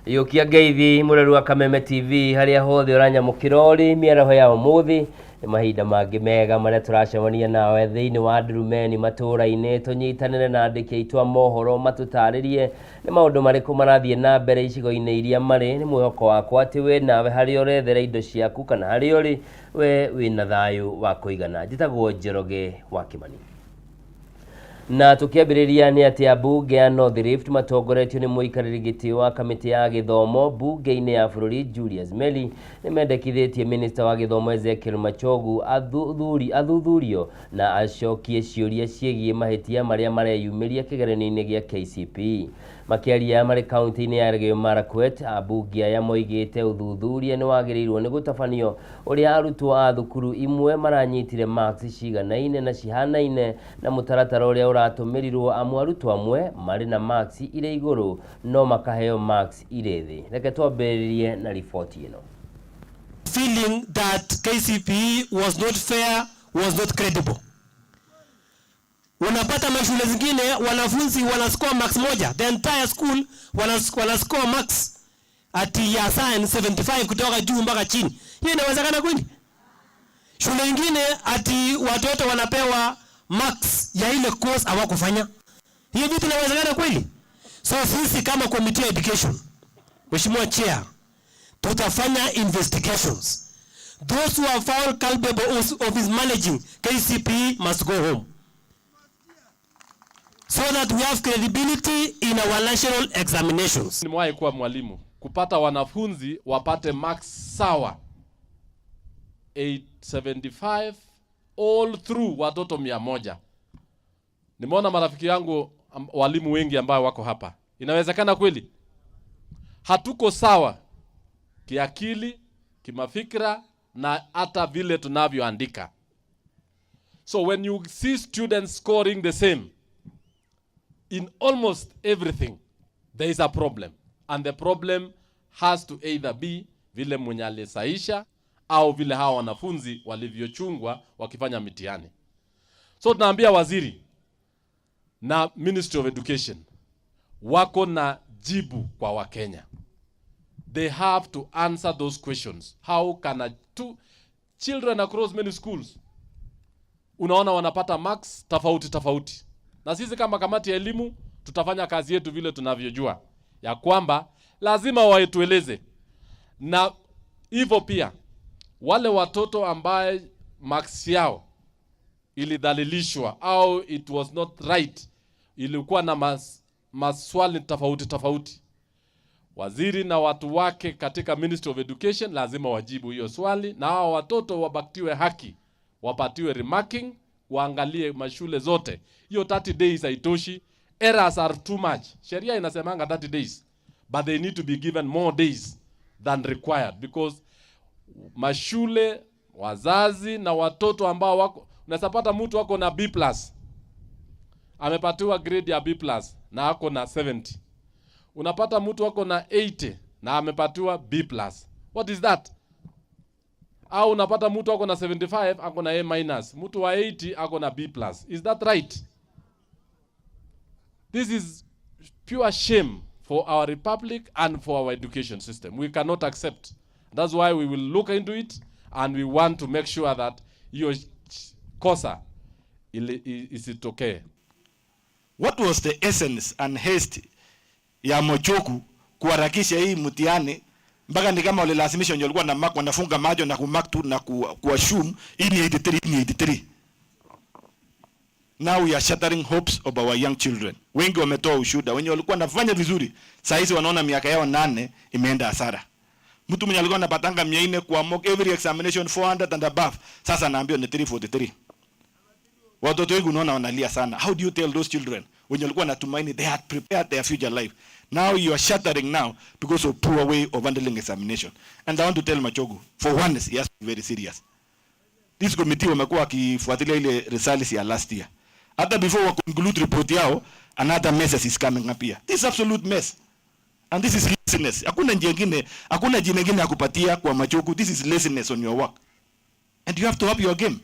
Yũkia ngeithi mũrori wa Kameme TV harĩa hothe ũranyamũkĩra ũrĩ mĩaraho ya ũmũthĩ. Nĩ mahinda mangĩ mega marĩa tũracemania nawe thĩinĩ wa ndurumeni matũũra-inĩ, tũnyitanĩre na andĩki aitũ a mohoro matũtarĩrie nĩ maũndũ marĩkũ marathiĩ na mbere icigo-inĩ iria marĩ. Nĩ mwĩhoko wakwa atĩ we nawe harĩa ũrethera indo ciaku kana harĩa ũrĩ we wĩna thayũ wa kũigana. Njĩtagwo Njoroge wa Kĩmani. Na tũkĩambĩrĩria nĩ atĩ ambunge a North Rift matongoretio nĩ mũikarĩri gĩtĩ wa kamĩtĩ ya gĩthomo mbunge-inĩ ya bũrũri Julius Meli nĩ mendekithĩtie minista wa gĩthomo Ezekiel Machogu athuthurio na acokie ciũria ciĩgiĩ mahĩtia marĩa mareyumĩria kĩgeranio-inĩ gĩa KCPE. Makĩaria marĩ kaunti-inĩ ya Elgeyo Marakwet, ambunge aya moigĩte ũthuthuria nĩ wagĩrĩirwo nĩ gũtabanio ũrĩa arutwo a thukuru imwe maranyitire marks ciganaine na cihanaine na mũtaratara ũrĩa ũratũmĩrirwo amu arutwo amwe marĩ na marks irĩ igũrũ no makaheo marks irĩ thĩ. Reke twambĩrĩrie na riboti ĩno. Feeling that KCPE was not fair, was not credible. Unapata mashule zingine wanafunzi wanascore marks moja, the entire school wanascore marks ati ya science 75 kutoka juu mpaka chini. Hiyo inawezekana kweli? Shule nyingine ati watoto wanapewa marks ya ile course hawakufanya. Hiyo vitu inawezekana kweli? So sisi kama committee ya education, Mheshimiwa Chair, tutafanya investigations. Those who are found culpable of mismanaging KCPE must go home, so that we have credibility in our national examinations. Nimewahi kuwa mwalimu, kupata wanafunzi wapate marks sawa 875 all through watoto 100. Nimeona marafiki yangu walimu wengi ambao wako hapa. Inawezekana kweli? Hatuko sawa kiakili, kimafikra na hata vile tunavyoandika. So when you see students scoring the same in almost everything, there is a problem. And the problem has to either be vile mwenye alisahisha au vile hawa wanafunzi walivyochungwa wakifanya mitihani. So tunaambia waziri na Ministry of Education wako na jibu kwa Wakenya. They have to answer those questions. How can a two children across many schools, unaona wanapata marks tofauti tofauti? Na sisi kama kamati ya elimu tutafanya kazi yetu vile tunavyojua ya kwamba lazima waitueleze, na hivyo pia wale watoto ambaye marks yao ilidhalilishwa au it was not right, ilikuwa na maswali tofauti tofauti, waziri na watu wake katika Ministry of Education lazima wajibu hiyo swali, na hao watoto wapatiwe haki, wapatiwe remarking, waangalie mashule zote. Hiyo 30 days haitoshi, errors are too much. Sheria inasemanga 30 days, but they need to be given more days than required because mashule, wazazi na watoto ambao wako, unaweza pata mtu wako na B+, amepatiwa grade ya B+ na ako na 70. Unapata mtu wako na 80 na amepatiwa B+. What is that? Au unapata mtu ako na 75 ako na A-, mtu wa 80 ako na B+. Is that right? This is pure shame for our republic and for our education system. We cannot accept. That's why we will look into it and we want to make sure that hiyo kosa isitokee. What was the essence and haste ya Machogu kuharakisha hii mtihani mpaka ni kama walilazimisha wenye walikuwa na mark wanafunga macho na kumark tu na kuassume hii ni 83, hii ni 83? Now we are shattering hopes of our young children. Wengi wametoa ushuhuda, wenye walikuwa wanafanya vizuri, saa hizi wanaona miaka yao 8 imeenda hasara. Mtu mwenye alikuwa anapatanga 400 kwa mock every examination, 400 and above, sasa anaambiwa ni 343. Watoto wengi unaona wanalia sana. How do you tell those children wenye walikuwa wanatumaini, they had prepared their future life? Now you are shattering now because of poor way of handling examination. And I want to tell Machogu, for once he has to be very serious. This committee wamekuwa wakifuatilia ile results ya last year. Hata before wa conclude report yao, another mess is coming up here. This is absolute mess. And this is laziness. Hakuna njia nyingine, hakuna jina nyingine ya kupatia kwa Machogu. This is laziness on your work. And you have to up your game.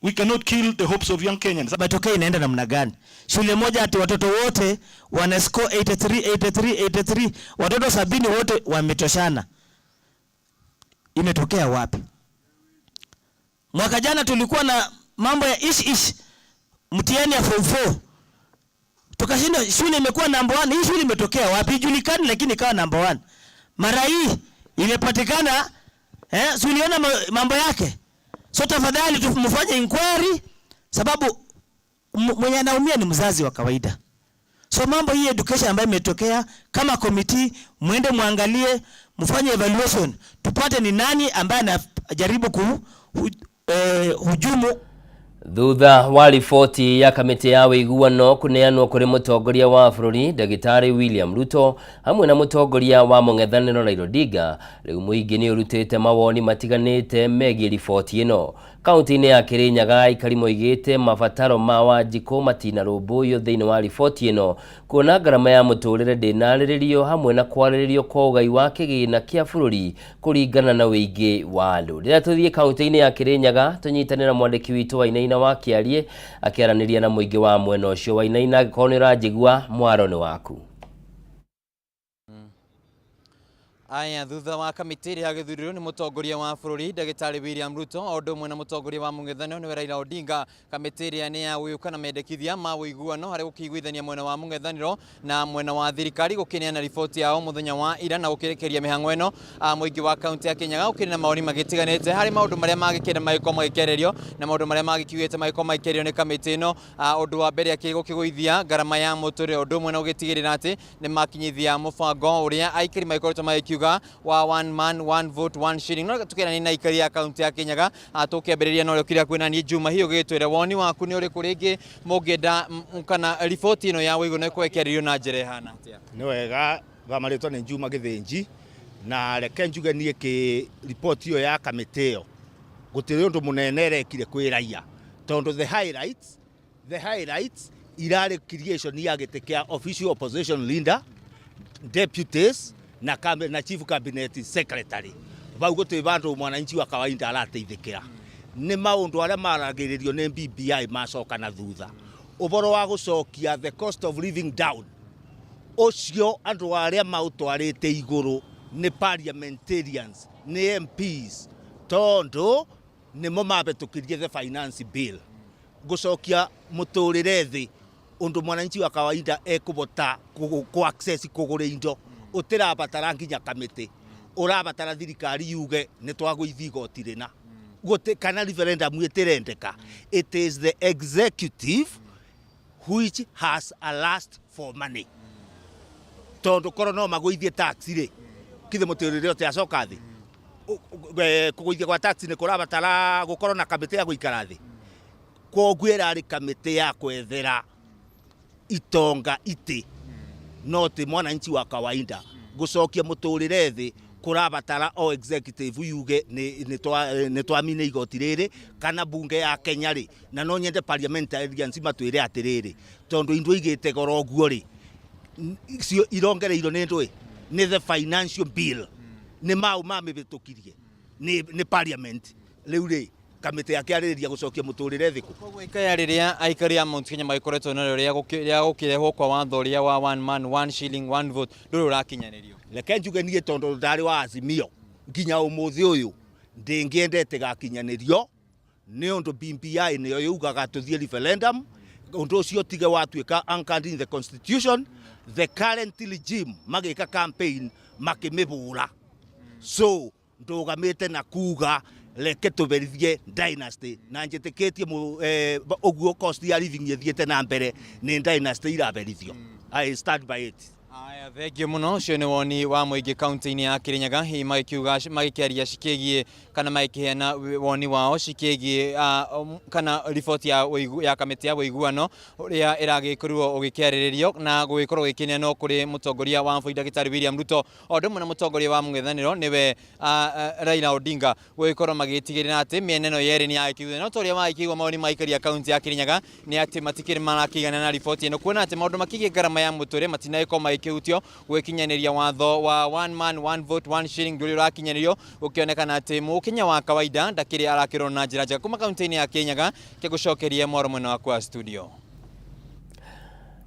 We cannot kill the hopes of young Kenyans. Matokeo inaenda namna gani? Shule moja ati watoto wote wana score 83 83 83, watoto 70 wote wametoshana. Imetokea wapi? Mwaka jana tulikuwa na mambo ya ish ish, mtihani ya form 4 tukashinda, shule imekuwa number 1. Hii shule imetokea wapi? Ijulikani, lakini ikawa number 1. Mara hii imepatikana, si uliona mambo yake? So tafadhali tumfanye inquiry, sababu mwenye anaumia ni mzazi wa kawaida. So mambo hii education ambayo imetokea, kama committee muende muangalie, mfanye evaluation, tupate ni nani ambaye anajaribu hujumu. Thutha wa riboti ya kamĩtĩ ya ũiguano kũneanwo kũrĩ mũtongoria wa bũrũri ndagĩtarĩ William Ruto hamwe na mũtongoria wa mũng'ethanĩro Raila Odinga, rĩu mũingĩ nĩ ũrutĩte mawoni matiganĩte megiĩ riboti ĩno. Kaunti-inĩ ya Kirinyaga aikari moigĩte mabataro ma Wanjikũ matinarũmbũiyo thĩinĩ wa riboti ĩno, kuona ngarama ya mũtũrĩre ndĩnarĩrĩrio hamwe na kwarĩrĩrio kwa ũgai wa kĩgĩna kĩa bũrũri kũringana na ũingĩ wa andũ. Rĩrĩa tũthiĩ kaunti-inĩ ya Kirinyaga tũnyitanĩra na mwandĩki witũ Wainaina wa Kĩarie akĩaranĩria na mũingĩ wa mwena ũcio. Wainaina, angĩkorwo nĩ ũranjigua, mwaro nĩ waku. Aya, thutha wa kamĩtĩ ĩrĩa yagĩthurirwo nĩ mũtongoria wa bũrũri ndagĩtarĩ William Ruto o ũndũ ũmwe na mũtongoria wa mũng'ethanĩro nĩwe Raila Odinga, kamĩtĩ ĩrĩa nĩ ya gũgĩũka na mendekithia ma ũiguano harĩ gũkĩiguithania mwena wa mũng'ethanĩro na mwena wa thirikari, gũkĩneana riboti yao mũthenya wa ira na gũkĩrekeria mĩhang'o ĩno. Mũingĩ wa kaunti ya Kirinyaga ũkĩrĩ na mawoni magĩtiganĩte harĩ maũndũ marĩa magĩkĩenda magĩkorwo magĩkĩarĩrio na maũndũ marĩa magĩkiugĩte magĩkorwo magĩkĩario nĩ kamĩtĩ ĩno. Ũndũ wa mbere akĩrĩ gũkĩgũithia ngarama ya mũtũrĩre, ũndũ ũmwe na gũgĩtigĩrĩra atĩ nĩ makinyithia mũbango ũrĩa aikari magĩkoretwo magĩkiuga wa one man one vote one shilling. No tukĩrani na aikari a kaunti ya Kirinyaga, tũkĩambĩrĩria na ũrĩa ũkĩrĩ hakuhĩ na niĩ Juma Hiũ gĩgĩtwĩre woni waku nĩ ũrĩkũ rĩngĩ mũngĩenda kana riboti ĩno ya ũiguano ĩkorwo ĩkĩarĩrio na njĩra ĩhana atĩa? Nĩ wega, marĩtwa nĩ Juma Gĩthĩnji, na reke njuge niĩ kĩ riboti ĩyo ya kamĩtĩ ĩyo gũtirĩ ũndũ mũnene ĩrekire kwĩ raia, tondũ the highlights irarĩ creation ya gĩtĩ kĩa official opposition leader, deputies na chief cabinet secretary. Bau gũtirĩ vandũ mwananchi wa kawaida arateithĩkĩra. Nĩ maũndũ arĩa maragĩrĩrio nĩ BBI macoka na thutha, ũhoro wa gũcokia the cost of living down, ũcio andũ arĩa maũtwarĩte igũrũ nĩ parliamentarians, nĩ MPs, tondũ nĩmo mabetũkirie the finance bill. Gũcokia mũtũrĩre thĩ ũndũ mwananchi wa kawaida ekũbota kũ access kũgũra indo ũtĩrabatara nginya kamĩtĩ, ũrabatara thirikari yuge nĩ twagũithia igoti rĩna gũtĩ kana referendum ĩtĩrendeka. It is the executive which has a lust for money, tondũ korwo no magũithie tax rĩ, kithe mũtũrĩre ũte acoka thĩ. Kũgũithia kwa tax nĩ kũrabatara gũkorwo na kamĩtĩ ya gũikara thĩ? Kwoguo ĩrarĩ kamĩtĩ ya kwethera itonga itĩ, no ti mwananchi wa kawaida. Gũcokia mũtũrĩre thĩ kũrabatara o executive yuge nĩ twamine igoti rĩrĩ kana bunge ya Kenya rĩ. Na no nyende parliamentarians matwĩre atĩrĩrĩ, tondũ indo igĩte goro ũguo rĩ, cio irongereirwo nĩ ndũĩ nĩ the financial bill, nĩ mau mamĩhĩtũkirie nĩ parliament. Rĩu rĩ, kamĩtĩ yakĩarĩrĩria gũcokia mũtũrĩre thĩ kũ? Koguo ikaya rĩrĩa aikari a Mount Kenya magĩkoretwo narĩo rĩa gũkĩrehwo kwa watho ũrĩa wa one man one shilling one vote ndũrĩ ũrakinyanĩrio? Reke njuge niĩ, tondũ ndarĩ wa Azimio nginya ũmũthĩ ũyũ, ndĩngĩendete gakinyanĩrio, nĩ ũndũ BBI nĩyo yugaga tũthiĩ referendum. Ũndũ ũcio tige watuĩka anchored in the constitution. The current regime magĩka campaign makĩmĩbũra, so ndũgamĩte na kuga reke tũberithie dynasty, na njĩtĩkĩtie ũguo cost ya living ĩthiĩte na mbere nĩ dynasty iraberithio. I stand by it. Aya, thengio mũno. Ũcio nĩ woni wa mũingĩ kaunti-inĩ ya Kirinyaga, hihi magĩkiuga magĩkĩaria cikĩgiĩ kana magĩkĩheana woni wao cikĩgiĩ kana riboti ya kamĩtĩ ya ũiguano ũrĩa ĩragĩkorirwo ũgĩkĩarĩrĩrio na gũgĩkorwo gĩkĩneanwo kũrĩ mũtongoria wa bũrũri ndagĩtarĩ William Ruto o ũndũ ũmwe na mũtongoria wa mũng'ethanĩro nĩwe Raila Odinga, gũgĩkorwo magĩtigĩrĩra atĩ mĩena ĩno yerĩ nĩ yagĩkĩiguithania. No ta ũrĩa magĩkĩigua mawoni ma aikari a kaunti ya Kirinyaga nĩ atĩ matikĩrĩ marakĩigana na riboti ĩno, kuona atĩ maũndũ makĩgiĩ ngarama ya mũtũrĩre matinagĩkorwo magĩkĩarĩrĩrio. Kĩhutio gwĩkinyanĩria watho wa one man one vote one shilling ndũrĩ ũrakinyanĩrio gũkĩonekana atĩ mũkenya wa kawaida ndakĩrĩ arakĩrwo na njĩra njega. Kuma kaunti-inĩ ya Kĩrĩnyaga kĩgũcokerie mwaro mwena waku wa studio.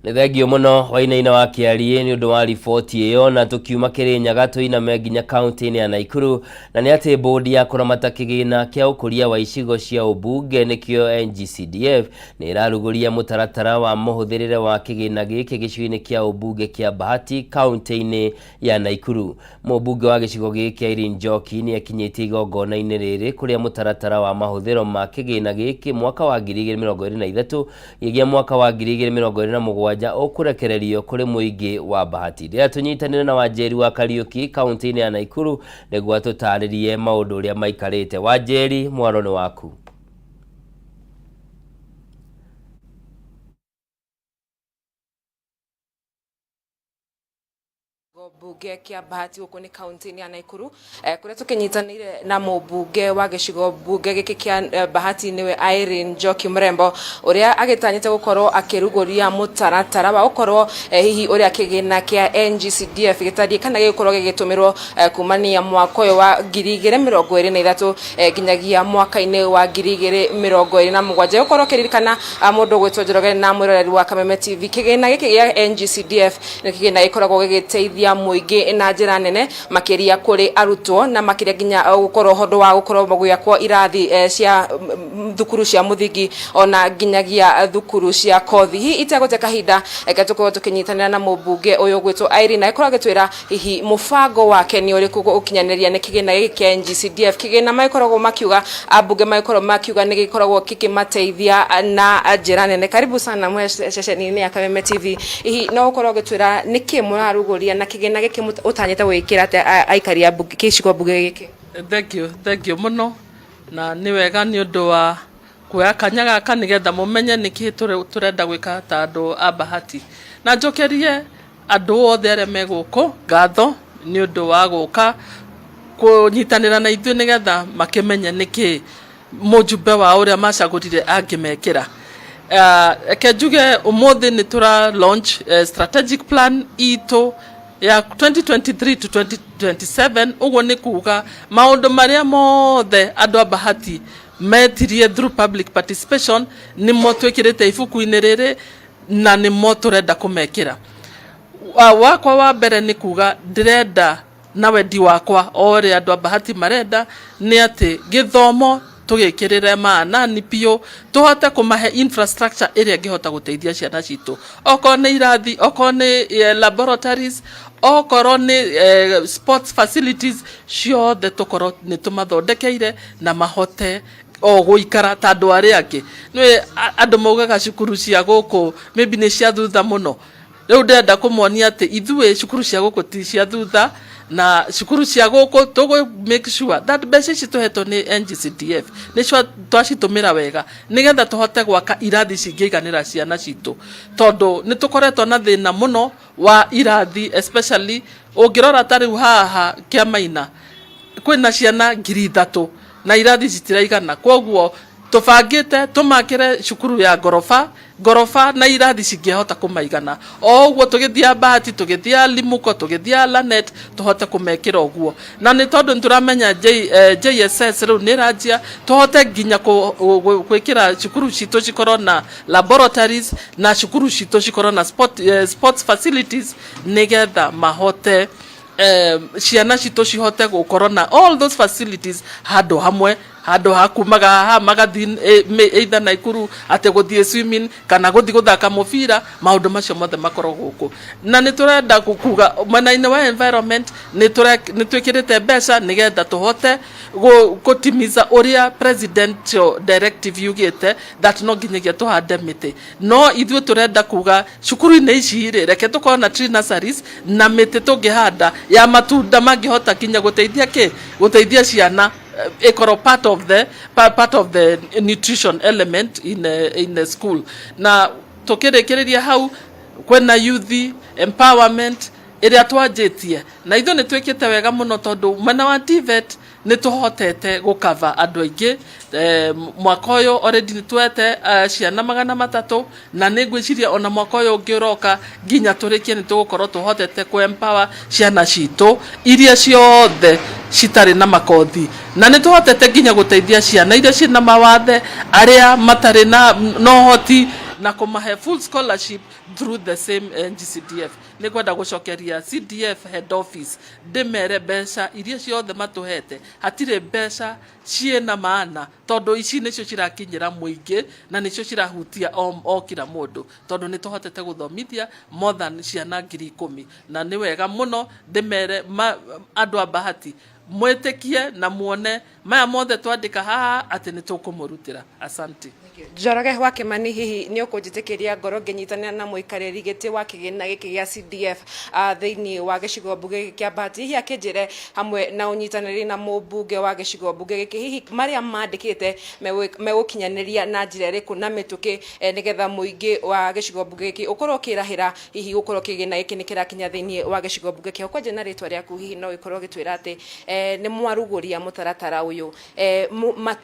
Nĩ thengio mũno Wainaina wa Kĩariĩ nĩ ũndũ wa riboti ĩyo. Na tũkiuma Kĩrĩnyaga tũiname nginya kaunti-inĩ ya Naikuru, na nĩ atĩ bodi ya kũramata kĩgĩna kĩa ũkũria wa icigo cia ũmbunge nĩkĩo NGCDF nĩ ĩrarugũria mũtaratara wa mũhũthĩrĩre wa kĩgĩna gĩkĩ gĩcigo-inĩ kĩa ũmbunge kĩa Bahati kaunti-inĩ ya Naikuru. Mũmbunge wa gĩcigo gĩkĩ Irene Njoki nĩ akinyĩtie igongona-inĩ rĩrĩ kũrĩa mũtaratara wa mahũthĩro ma kĩgĩna gĩkĩ mwaka wa 2023 gĩgĩa mwaka wa 2027 ũkũrekererio kũrĩ mũingĩ wa Bahati. Rĩrĩa tũnyitanĩre na Wanjeri wa Kariũki kaunti-inĩ ya Naikuru nĩguo atũtarĩrie maũndũ ũrĩa maikarĩte. Wanjeri, mwaro nĩ waku. Mbunge kia Bahati guku ni kaunti-inĩ ya Naikuru, kuria tukinyitanire na mũmbunge wa gĩcigo mbunge gĩkĩ kĩa Bahati nĩwe Irene Njoki Mrembo, ũrĩa agĩtanyĩte gũkorwo akĩrugũria mũtaratara wa gũkorwo hihi ũrĩa kĩgĩna kĩa NGCDF gĩtariĩ kana gĩgũkorwo gĩgĩtũmĩrwo kumania mwaka ũyũ wa 2023 nginyagia mwaka-inĩ wa 2027. Gũkorwo kĩririkana mũndũ ũgwĩtwo Njoroge na mwĩroreri wa Kameme TV, kĩgĩna gĩkĩ gĩa NGCDF nĩ kĩgĩna gĩkoragwo gĩgĩteithia mũingĩ na njĩra nene makĩria kũrĩ arutwo na makĩria nginya gũkorwo ũndũ wa gũkorwo gwĩakwo irathi cia thukuru cia mũthingi ona nginyagia thukuru cia kothi. Hihi itegũte kahinda, reke tũkorwo tũkĩnyitanĩra na mũmbunge ũyũ ũgwĩtwo Irene agĩkorwo agĩtwĩra hihi mũbango wake nĩ ũrĩkũ gũkinyanĩria nĩ kĩgĩna gĩkĩ kĩa NGCDF. Kĩgĩna magĩkoragwo makiuga ambunge magĩkorwo makiuga nĩ gĩkoragwo gĩkĩmateithia na njĩra nene. Karibu sana mwe ceceni-inĩ ya Kameme TV. Hihi no ũkorwo ũgĩtwĩra nĩkĩ mũrarugũria na kĩgĩna gĩkĩ ũtanyĩte gwĩkĩra atĩa aikari a gĩcigo mbunge gĩkĩ? Thank you, thank you mũno, na nĩ wega nĩ ũndũ wa kuoya kanya gaka nĩgetha mũmenye nĩkĩ tũrenda gwĩka ta andũ a Bahati. Na njokerie andũ othe arĩa me gũkũ ngatho nĩ ũndũ wa gũka kũnyitanĩra na ithuĩ nĩgetha makĩmenye nĩkĩ mũjumbe wa ũrĩa macagũrire angĩmekĩra. Reke njuge ũmũthĩ nĩ tũra launch strategic plan itũ ya 2023 to 2027. Ũguo nĩ kuga maũndũ marĩa mothe andũ a Bahati metirie through public participation nĩmo twĩkĩrĩte ibuku-inĩ rĩrĩ na nĩmo tũrenda kũmekĩra. Wakwa wa mbere nĩ kuga ndĩrenda na wendi wakwa o ũrĩa andũ a Bahati marenda nĩ atĩ gĩthomo tũgĩkĩrĩre maanani biũ, tũhote kũmahe infrastructure ĩrĩa ĩngĩhota gũteithia ciana citũ, okorwo nĩ irathi, okorwo nĩ laboratories, okorwo nĩ sports facilities, ciothe tũkorwo nĩ tũmathondekeire na mahote o gũikara ta andũ arĩa angĩ. Nĩ andũ maugaga cukuru cia gũkũ maybe nĩ cia thutha mũno. Rĩu ndĩrenda kũmonia atĩ ithuĩ cukuru cia gũkũ ti cia thutha, na cukuru cia gũkũ tũgũ make sure that mbeca ici tũhetwo nĩ NGCDF nĩcio twacitũmĩra wega nĩgetha tũhote gwaka irathi cingĩiganĩra ciana citũ, tondũ nĩ tũkoretwo na thĩna mũno wa irathi, especially ũngĩrora ta rĩu haha Kĩamaina kwĩna ciana 3,000 na irathi citiraigana. Koguo tũbangĩte tũmakĩre cukuru ya ngoroba ngoroba na irathi cingĩhota kũmaigana. O ũguo tũgĩthiĩ Bahati, tũgĩthiĩ Limuko, tũgĩthiĩ Lanet, tũhote kũmekĩra ũguo. Na nĩ tondũ nĩ tũramenya JSS rĩu nĩ ĩranjia, tũhote nginya gwĩkĩra cukuru citũ cikorwo na laboratories na cukuru citũ cikorwo na sports facilities nĩgetha mahote ciana citũ cihote gũkorwo na all those facilities handũ hamwe, handũ ha kumaga haha magathiĩ either Naikuru atĩ gũthiĩ swimming kana gũthiĩ gũthaka mũbira, maũndũ macio mothe makorwo gũkũ. Na nĩ tũrenda kuga mwena-inĩ wa environment nĩ twĩkĩrĩte mbeca nĩgetha tũhote gũtimiza ũrĩa presidential directive yugĩte that no nginyagia tũhande mĩtĩ. No ithuĩ tũrenda kuga cukuru-inĩ ici rĩ, reke tũkorwo na tree nurseries na mĩtĩ tũngĩhanda ya matunda mangĩhota nginya gũteithia kĩ, gũteithia ciana ĩkorwo part of the nutrition element in the school. Na tũkĩrĩkĩrĩria hau kwĩna youth empowerment ĩrĩa twanjĩtie, na ithuĩ nĩ twĩkĩte wega mũno tondũ mwena wa TVET Nĩ tũhotete gũkava andũ aingĩ. Mwaka ũyũ already nĩ tuoete ciana 300, na nĩ ngwĩciria ona mwaka ũyũ ũngĩ ũroka nginya tũrĩkie nĩ tũgũkorwo tũhotete kũ empower ciana citũ iria ciothe citarĩ na makothi, na nĩ tũhotete nginya gũteithia ciana iria ciĩna mawathe, arĩa matarĩ na ũhoti, na kũmahe full scholarship through the same NGCDF. Nĩ ngwenda gũcokeria CDF head office, ndĩmere mbeca iria ciothe matũhete, hatirĩ mbeca ciĩna maana, tondũ ici nĩcio cirakinyĩra mũingĩ na nĩcio cirahutia o kila mũndũ, tondũ nĩ tũhotete gũthomithia more than ciana 10,000. Na nĩ wega mũno ndĩmere andũ a Bahati mwĩtĩkie na muone maya mothe twandĩka haha atĩ nĩ tũkũmũrutĩra. Asante. Njoroge wa Kimani, hihi nĩ ũkũnjĩtĩkĩria ngorwo ngĩnyitanĩra na mũikarĩri gĩtĩ wa kĩgĩna gĩkĩ gĩa CDF thĩinĩ wa gĩcigo mbunge gĩkĩ kĩa Bahati, hihi akĩnjĩre hamwe na ũnyitanĩri na mũmbunge wa gĩcigo mbunge gĩkĩ, hihi marĩa mandĩkĩte megũkinyanĩria na njĩra ĩrĩkũ na mĩtũkĩ, nĩgetha mũingĩ wa gĩcigo mbunge gĩkĩ ũkorwo ũkĩrahĩra hihi gũkorwo kĩgĩna gĩkĩ nĩ kĩrakinya thĩinĩ wa gĩcigo mbunge kĩao? Kwanja na rĩtwa rĩaku, hihi no gĩkorwo gĩtwĩra atĩ nĩ mwarugũria mũtaratara ũyũ,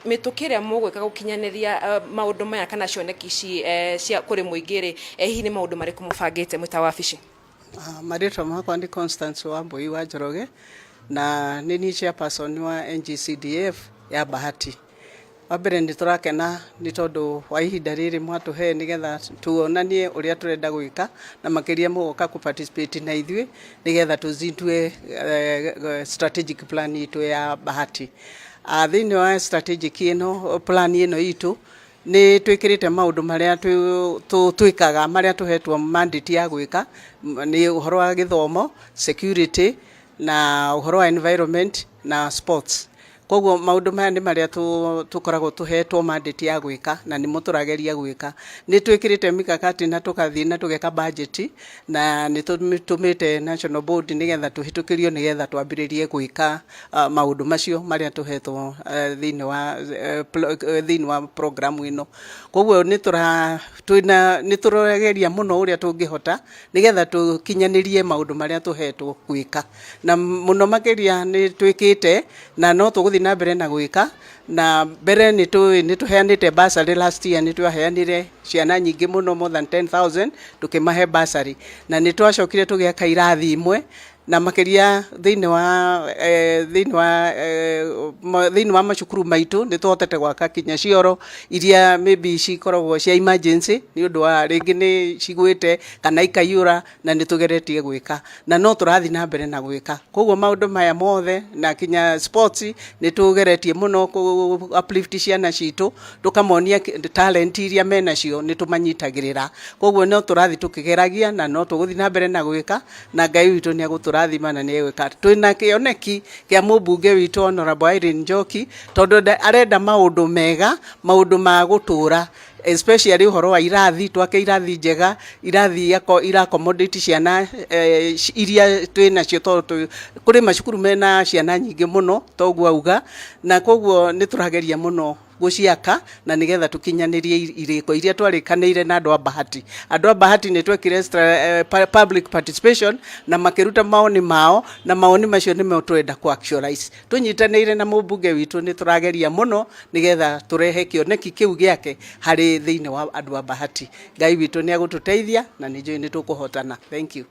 mĩtũkĩ ĩrĩa mũgwĩka gũkinyanĩria maũndũ maya kana cioneki ici cia kũrĩ mũingĩ rĩ, hihi nĩ maũndũ marĩkũ mũbangĩte mwĩ ta wabici? Marĩtwa makwa nĩ Constance Wambui wa Njoroge, na nĩ niĩ chairperson wa NGCDF ya Bahati. Wa mbere, nĩ tũrakena nĩ tondũ wa ihinda rĩrĩ mwatũhe nĩgetha tuonanie ũrĩa tũrenda gwĩka, na makĩria mũgoka kũ participate na ithuĩ nĩgetha tũzindue strategic plan itũ ya Bahati. Thĩinĩ wa strategic ĩno, plan ĩno itũ, nĩ twĩkĩrĩte maũndũ marĩa twĩkaga, marĩa tũhetwo mandate ya gwĩka, nĩ ũhoro wa gĩthomo, security, na ũhoro wa environment na sports. Koguo maũndũ maya nĩ marĩa tũkoragwo tũhetwo mandate ya gwĩka, na nĩmo tũrageria gwĩka. Nĩ twĩkĩrĩte mikakati na tũkathiĩ na tũgeka budget, na nĩ tũmĩte national board nĩgetha tũhĩtũkĩrio, nĩgetha twambĩrĩrie gwĩka maũndũ macio marĩa tũhetwo thĩinĩ wa program ĩno. Koguo nĩ tũra twĩna nĩ tũrageria mũno ũrĩa tũngĩhota nĩgetha tũkinyanĩrie maũndũ marĩa tũhetwo gwĩka, na mũno makĩria nĩ twĩkĩte na no tũgũthiĩ na mbere na gwĩka. Na mbere nĩ tũheanĩte bursary. Last year nĩ twaheanire ciana nyingĩ mũno, more than 10,000, tũkĩmahe bursary, na nĩ twacokire tũgĩaka irathi imwe, na makĩria thĩinĩ wa macukuru maitũ nĩ tũhotete gwaka kinya cioro iria maybe cikoragwo cia emergency, nĩ ũndũ wa rĩngĩ nĩ cigwĩte kana ikaiyũra, na nĩ tũgeretie gwĩka na no tũrathiĩ na mbere na gwĩka. Koguo maũndũ maya mothe, na kinya sports, nĩ tũgeretie mũno kũ uplift ciana citũ, tũkamonia talent iria menacio, nĩ tũmanyitagĩrĩra. Koguo no tũrathiĩ tũkĩgeragia na no tũgũthiĩ na mbere na gwĩka, na Ngai witũ nĩ egũtũrathima na nĩ egwĩka. Twĩna kĩoneki kĩa mũmbunge witũ, Honorable Irene Njoki, tondũ arenda maũndũ mega, maũndũ ma gũtũra, especially ũhoro wa irathi, twake irathi njega, irathi ira accommodate ciana iria twĩ nacio, tondũ kũrĩ macukuru mena ciana nyingĩ mũno toguo auga, na koguo nĩ tũrageria mũno gũciaka na nĩgetha tũkinyanĩrie irĩko iria twarĩkanĩire na andũ a Bahati. Andũ a Bahati nĩ twekire public participation na makĩruta maoni mao, na maoni macio nĩmo tũrenda ku actualize. Tũnyitanĩire na mũmbunge witũ, nĩ tũrageria mũno nĩgetha tũrehe kĩoneki kĩu gĩake harĩ thĩinĩ wa andũ a Bahati. Ngai witũ nĩ agũtũteithia na nĩ njũĩ nĩ tũkũhotana. Thank you.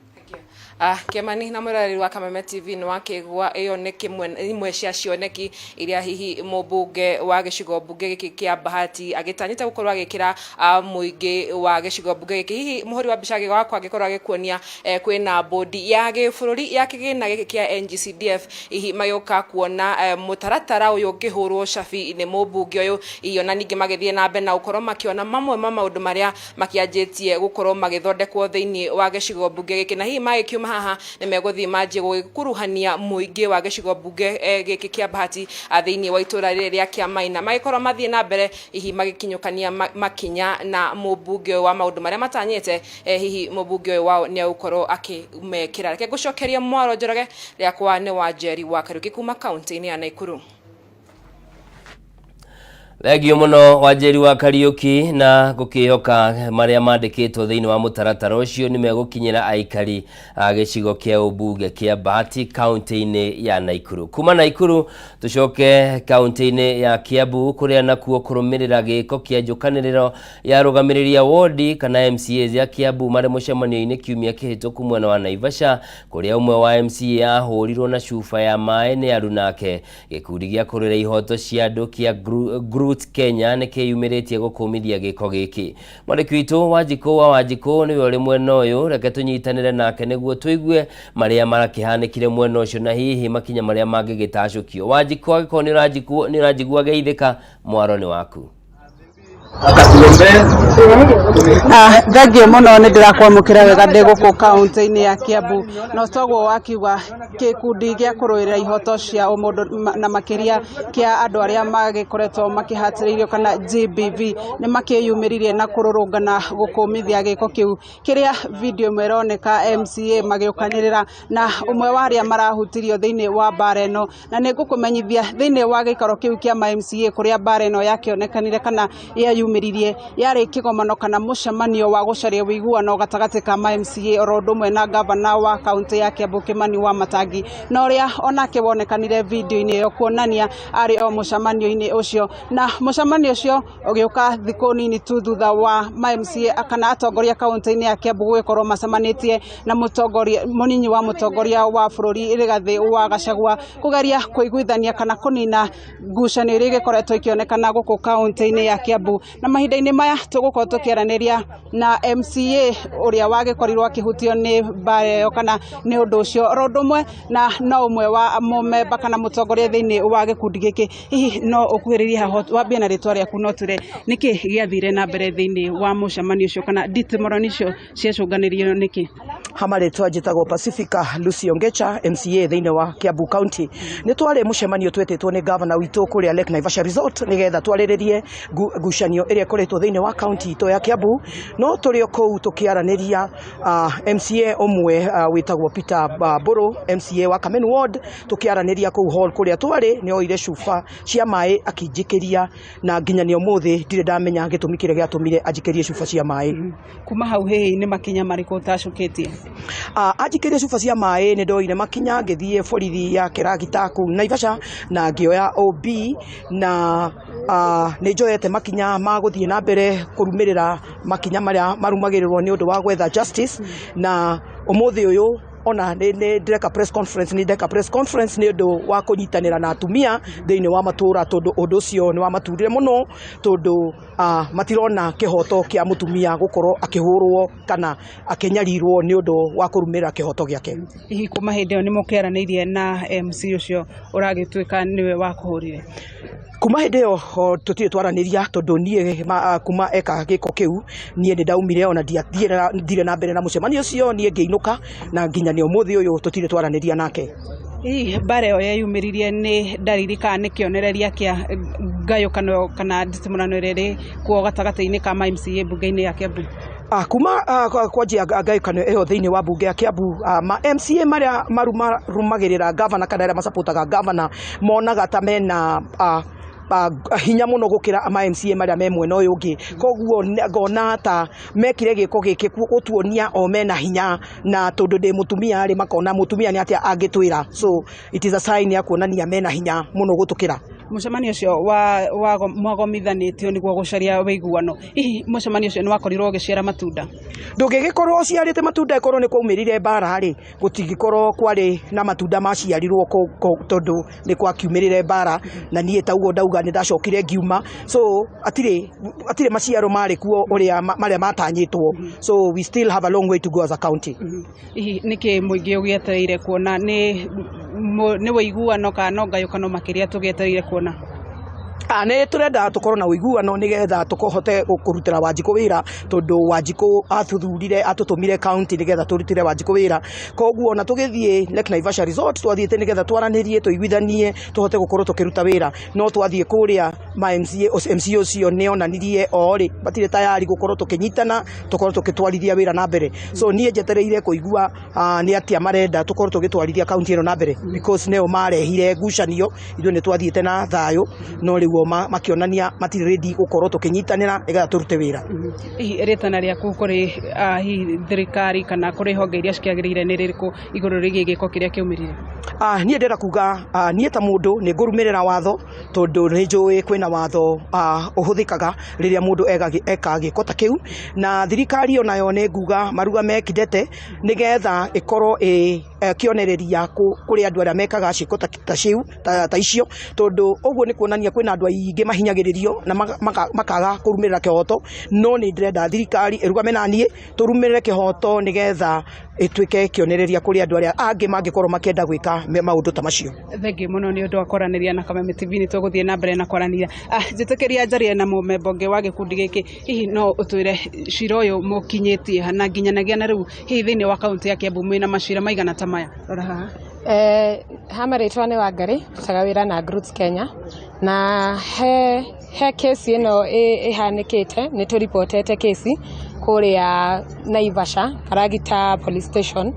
Kĩamani na mwĩroreri wa Kameme TV, nĩ wakĩgua ĩyo nĩ kĩmwe imwe cia cioneki iria hihi mũmbunge wa gĩcigo mbunge gĩkĩ kĩa Bahati agĩtanyĩte gũkorwo agĩkĩra mũingĩ wa gĩcigo mbunge gĩkĩ. Hihi mũhũri wa mbica wakwa angĩkorwo agĩkuonia, kwĩna bodi ya gĩbũrũri ya kĩgĩna gĩkĩ kĩa NGCDF, hihi magĩũka kuona mũtaratara ũyũ ũkĩhũrwo cabi nĩ mũmbunge ũyũ, hihi ona ningĩ magĩthiĩ na mbere na gũkorwo makĩona mamwe ma maũndũ marĩa makĩanjĩtie gũkorwo magĩthondekwo thĩinĩ wa gĩcigo mbunge gĩkĩ. Na hihi magĩkiuma haha nĩ megũthiĩ manjie gũgĩkuruhania mũingĩ wa gĩcigo mbunge gĩkĩ kĩa Bahati thĩinĩ wa itũra rĩrĩ rĩa Kĩamaina, magĩkorwo mathiĩ na mbere hihi magĩkinyũkania makinya na mũmbunge ũyũ wa maũndũ marĩa matanyĩte, hihi mũmbunge ũyũ wao nĩ egũkorwo akĩmekĩra. Reke ngũcokerie mwaro Njoroge. Rĩakwa nĩ wa Njeri wa Kariũki kuma kaunti-inĩ ya Naikuru. Thengio mũno Wanjeri wa Kariũki, na gũkĩhoka marĩa mandĩkĩtwo thĩinĩ wa mũtaratara ũcio nĩ megũkinyĩra aikari a gĩcigo kĩa ũmbunge kĩa Bahati kaunti-inĩ ya Naikuru. Kuma Naikuru tũcoke kaunti-inĩ ya Kiambu kũrĩa nakuo kũrũmĩrĩra gĩko kĩa njũkanĩrĩro ya arũgamĩrĩri a wodi kana MCAs ya Kiambu marĩ mũcemanio-inĩ kiumia kĩhĩtũku mwena wa Naivasha, kũrĩa ũmwe wa MCA ahũrirwo na cuba ya maĩ nĩ arunake. Gĩkundi gĩa kũrũĩra ihoto cia andũ kĩa Groot Kenya nĩ kĩyumĩrĩtie gũkũmithia gĩko gĩkĩ. Mwandĩki witũ Wanjikũ wa Wanjikũ nĩwe ũrĩ mwena ũyũ, reke tũnyitanĩre nake nĩguo tũigue marĩa marakĩhanĩkire mwena ũcio na hihi makinya marĩa mangĩgĩtacũkio. Wanjikũ, angĩkorwo nĩ ũranjigua geithĩka, mwaro nĩ waku. Thengio mũno, nĩ ndĩrakwamũkĩra wega ndĩ gũkũ kaũntĩ-inĩ ya Kiambu. No toguo wakiuga, gĩkundi gĩa kũrũĩrĩra ihoto cia ũmũndũ na makĩria kĩa andũ arĩa magĩkoretwo makĩhatĩrĩirio kana GBV nĩ makĩyumĩririe na kũrũrũngana gũkũmithia gĩko kĩu, kĩrĩa video ĩmwe ĩroneka MCA magĩũkanĩrĩra na ũmwe wa arĩa marahutirio thĩinĩ wa mbara ĩno. Na nĩ ngũkũmenyithia thĩinĩ wa gĩikaro kĩu kĩa ma MCA kũrĩa mbara ĩno yakĩonekanire kana yeyumĩririe, yarĩ kĩgomano kana mũcemanio wa gũcaria ũiguano gatagatĩ ka ma MCA oro ũndũ ũmwe na gavana wa kaũntĩ ya Kiambu Kimani wa Matangi, na ũrĩa onake wonekanire video-inĩ ĩyo kuonania arĩ o mũcemanio-inĩ ũcio. Na mũcemanio ũcio ũgĩũka thikũ nini tu thutha wa ma MCA kana atongoria kaũntĩ-inĩ ya Kiambu gũgĩkorwo macemanĩtie na mũtongoria mũnyinyi wa mũtongoria wa bũrũri Rigathĩ wa Gachagua kũgeria kũiguithania kana kũnina ngucanio iria igĩkoretwo ikĩonekana gũkũ kaũntĩ-inĩ ya Kiambu. Na mahinda-inĩ maya tũgũkorwo tũkĩaranĩria na MCA ũrĩa wagĩkorirwo akĩhutio nĩ mbara ĩyo kana nĩ ũndũ ũcio, oro ũndũ ũmwe na no ũmwe wa mũmemba kana mũtongoria thĩinĩ wa gĩkundi gĩkĩ. Hihi no ũkuhĩrĩrie haha, wambie na rĩtwa rĩaku, no twĩre nĩkĩ gĩathire na mbere thĩinĩ wa mũcemanio ũcio kana nditimũrano icio ciacũnganĩrio nĩkĩ? Hama rĩtwa njĩtagwo Pacifica Lucy Ongecha, MCA thĩinĩ wa Kiambu County. Nĩ twarĩ mũcemanio twetĩtwo nĩ governor witũ kũrĩa Lake Naivasha Resort nĩgetha twarĩrĩrie ngucanio ĩrĩa ĩkoretwo thĩinĩ wa county itũ ya Kiambu. No tũrĩ o kũu tũkĩaranĩria, MCA ũmwe wĩtagwo Peter Mbũrũ, MCA wa Kamenu Ward, tũkĩaranĩria kũu hall kũrĩa twarĩ, nĩ oire cuba cia maĩ akĩnjikĩria, na nginya nĩ ũmũthĩ ndirĩ ndamenya gĩtũmi kĩrĩa gĩatũmire anjikĩrie cuba cia maĩ. Kuma hau hihi nĩ makinya marĩkũ ũtacũkĩtie? Anjikĩrie cuba cia maĩ nĩ ndoire makinya, ngĩthiĩ borithi ya Kĩragita kũu Naivasha na ngĩoya OB, na nĩ njoete makinya ma gũthiĩ na mbere kũrũmĩrĩra makinya marĩa marũmagĩrĩrwo nĩ ũndũ wa gwetha justice. Na ũmũthĩ ũyũ ona nĩ ndĩreka press conference, nĩ ndeka press conference nĩ ũndũ wa kũnyitanĩra na atumia thĩinĩ wa matũra, tondũ ũndũ ũcio nĩ wamaturire mũno, tondũ matirona kĩhoto kĩa mũtumia gũkorwo akĩhũrwo kana akĩnyarirwo nĩ ũndũ wa kũrũmĩrĩra kĩhoto gĩake. Hihi kuma hĩndĩ ĩyo nĩ mũkĩaranĩirie na MC ũcio ũragĩtuĩka nĩwe wakũhũrire? Kuma hĩndĩ ĩyo tũtirĩ twaranĩria, tondũ niĩ kuma eka gĩko kĩu niĩ nĩ ndaumire, ona ndiathire na mbere na mũcemanio ũcio, niĩ ngĩinũka, na nginya nĩ ũmũthĩ ũyũ tũtirĩ twaranĩria nake. Hihi mbara ĩyo yeyumĩririe nĩ ndariri kana nĩ kĩonereria kĩa ngayũkano kana nditimũrano ĩrĩa ĩrĩ kuo gatagatĩ-inĩ ka ma MCA mbunge-inĩ ya Kiambu? Kuma kwanjia ngayũkano ĩyo thĩinĩ wa mbunge ya Kiambu, ma MCA marĩa marumagĩrĩra gavana kana arĩa macapotaga gavana monaga ta mena hinya mũno gũkĩra ma MCA marĩa me mwena ũyũ ũngĩ. Koguo ngona ta mekire gĩko gĩkĩ gũtuonia o mena hinya, na tondũ ndĩ mũtumia rĩ, makona mũtumia nĩ atĩa angĩtwĩra, so it is a sign ya kuonania mena hinya mũno gũtũkĩra. Mũcemanio ũcio wa mwagomithanĩtio nĩguo gũcaria ũiguano, hihi mũcemanio ũcio nĩ wakorirwo ũgĩciara matunda? Ndũngĩgĩkorwo ũciarĩte matunda ĩkorwo nĩ kwaumĩrire mbara rĩ, gũtingĩkorwo kwarĩ na matunda maciarirwo tondũ nĩ gwakiumĩrire mbara, na niĩ ta ũguo ndauga nĩ ndacokire ngiuma, so atirĩ maciaro marĩ kuo ũrĩa marĩa matanyĩtwo, so we still have a long way to go as a county. Hihi nĩkĩ mũingĩ ũgĩetereire kuona nĩ ũiguano kana no ngayũkano makĩria tũgĩetereire kuona? Nĩ tũrenda tũkorwo na ũiguano nĩgetha tũhote kũrutĩra Wanjikũ wĩra, tondũ Wanjikũ atũthurire, atũtũmire county nĩgetha tũrutĩre Wanjikũ wĩra. Koguo ona tũgĩthiĩ Lake Naivasha Resort twathiĩte nĩgetha twaranĩrie, tũiguithanie, tũhote gũkorwo tũkĩruta wĩra. No twathiĩ kũrĩa ma MCA, MCA ũcio nĩ onanirie o rĩ matirĩ tayari gũkorwo tũkĩnyitana, tũkorwo tũgĩtwarithia wĩra na mbere. So niĩ njetereire kũigua nĩ atĩa marenda tũkorwo tũgĩtwarithia county ĩno na mbere, because nĩo marehire ngucanio, ithuĩ nĩ twathiĩte na thayũ, no rĩu nĩguo makĩonania matirĩ ready gũkorwo tũkĩnyitanĩra nĩgetha tũrute wĩra. Hihi rĩtana rĩaku kũrĩ hihi thirikari kana kũrĩ honge iria cikĩagĩrĩire nĩ rĩrĩkũ igũrũ rĩgiĩ gĩko kĩrĩa kĩaumĩrire? Niĩ ndĩrenda kuga niĩ ta mũndũ nĩ ngũrumĩrĩra watho tondũ nĩ njũĩ kwĩna watho ũhũthĩkaga rĩrĩa mũndũ eka gĩko ta kĩu, na thirikari onayo nĩ nguga marugame kidete nĩgetha ĩkorwo ĩ kĩonereria kũrĩ andũ arĩa mekaga ciĩko ta icio, tondũ ũguo nĩ kuonania kwĩna andũ aingĩ mahinyagĩrĩrio na makaga kũrumĩrĩra kĩhoto. No nĩ ndĩrenda thirikari ĩrugame na niĩ tũrumĩrĩre kĩhoto nĩgetha ĩtuĩke kĩonereria kũrĩ andũ arĩa angĩ mangĩkorwo makĩenda gwĩka maũndũ ta macio. Thengiũ mũno nĩ ũndũ wa kwaranĩria na Kameme TV. Nĩ tũgũthiĩ na mbere na kwaranĩria. Njĩtĩkĩria njarie na mũmemba ũngĩ wa gĩkundi gĩkĩ. Hihi no ũtwĩre cira ũyũ mũkinyĩtie ha, na nginyanagia na rĩu hihi thĩinĩ wa kaũntĩ ya Kiambu mwĩna macira maigana ta maya? Rora haha. Ha marĩtwa nĩ Wangari, ndutaga wĩra na Groots Kenya, na he kesi ĩno ĩhanĩkĩte, nĩ tũribotete kesi kũrĩa Naivasha Karagita Police Station,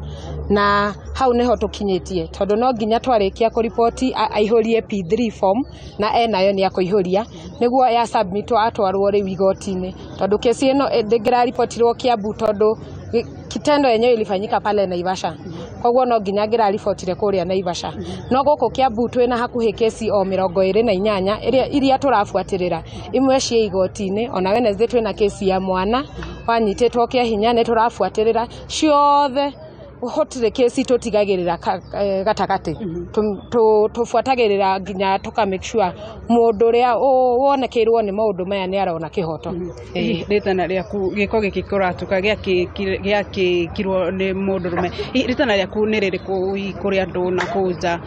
na hau nĩho tũkinyĩtie tondũ no nginya twarĩkia kũriboti aihũrie P3 form, na enayo nĩ akũihũria nĩguo ya submitwo atwarwo rĩu igoti-inĩ, tondũ kesi ĩno ndĩngĩraribotirwo Kiambu tondũ kitendo yenyewe ilifanyika pale Naivasha, koguo no nginya ngĩraribotire kũrĩa Naivasha. No gũkũ Kiambu twĩna hakuhĩ kesi o 28 iria tũrabuatĩrĩra, imwe ciĩ igoti-inĩ. Ona Wednesday twĩna kesi ya mwana wanyitĩtwo kĩa hinya, nĩ tũrabuatĩrĩra ciothe, gũtirĩ kesi tũtigagĩrĩra gatagatĩ. Tũbuatagĩrĩra nginya tũka make sure mũndũ ũrĩa wonekeirwo nĩ maũndũ maya nĩ arona kĩhoto. Hihi rĩtana rĩaku, gĩko gĩkĩ kũratuka gĩakĩkirwo nĩ mũndũrũme, hihi rĩtana rĩaku nĩ rĩrĩkũ hihi kũrĩ andũ na kũu nja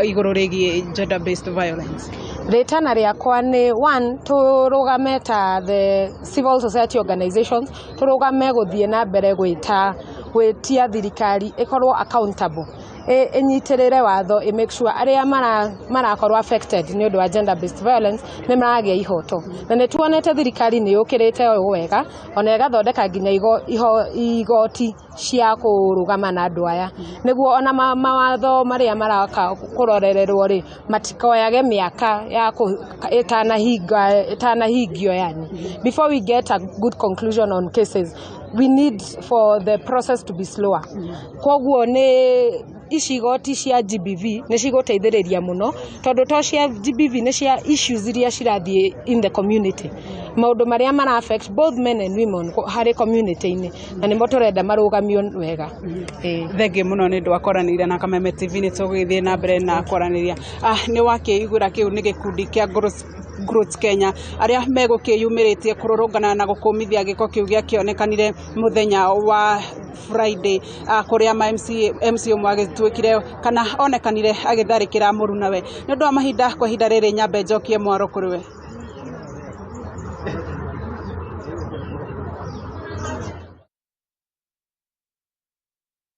igũrũ rĩgiĩ gender based violence? Rĩtana rĩakwa nĩ one, tũrũgame ta the civil society organizations, tũrũgame gũthiĩ na mbere gwĩtia thirikari ĩkorwo accountable, ĩnyitĩrĩre watho, ĩ make sure arĩa marakorwo affected nĩ ũndũ wa gender based violence nĩ maragĩa ihoto. Na nĩ tuonete thirikari nĩ yũkĩrĩte ũũ wega, ona ĩgathondeka nginya igoti cia kũrũgama na andũ aya, nĩguo ona mawatho marĩa maraka kũrorererwo rĩ matikoyage mĩaka ya ĩtanahingio. Yani before we get a good conclusion on cases, we need for the process to be slower. Koguo nĩ ici igoti cia GBV nĩ cigũteithĩrĩria mũno, tondũ to cia GBV, nĩ cia issues iria cirathiĩ in the community, maũndũ marĩa mara affect both men and women harĩ community-inĩ, na nĩmo tũrenda marũgamio wega. Thengiũ mũno nĩ ũndũ wa kwaranĩria na Kameme TV. Nĩ tũgũgĩthiĩ na mbere na kwaranĩria. Nĩ wakĩiguĩra kĩu nĩ gĩkundi kĩa Growth Kenya arĩa megũkĩyumĩrĩtie kũrũrũngana na gũkũmithia gĩko kĩu gĩakĩonekanire mũthenya wa Friday, kũrĩa ma MC, MC ũmwe agĩtuĩkire kana onekanire agĩtharĩkĩra mũrunawe. Nĩ ũndũ wa mahinda, kwa ihinda rĩrĩ nyambe njokie mwaro kũrĩ we.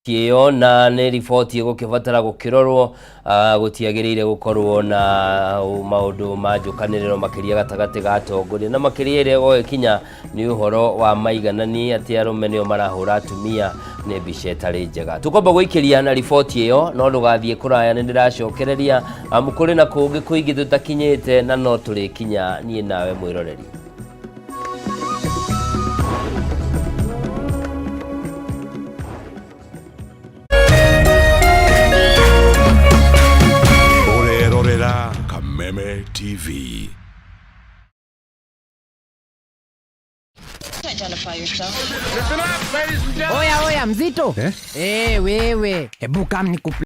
Ĩyo na nĩ riboti ĩgũkĩbatara gũkĩrorwo. Gũtiagĩrĩire gũkorwo na maũndũ ma njũkanĩrĩro, makĩria gatagatĩ ga atongoria, na makĩria ĩrĩa ĩgũgĩkinya nĩ ũhoro wa maiganani atĩ arũme nĩo marahũra atumia, nĩ mbica ĩtarĩ njega. Tũkwamba gũikĩria na riboti ĩyo, no ndũgathiĩ kũraya, nĩ ndĩracokereria amu kũrĩ na kũngĩ kũingĩ tũtakinyĩte na no tũrĩkinya niĩ nawe mwĩroreri. Ũrerorera Kameme TV. Identify yourself. Oya, oya, mzito eh? Eh, wewe, hebu kam nikupe.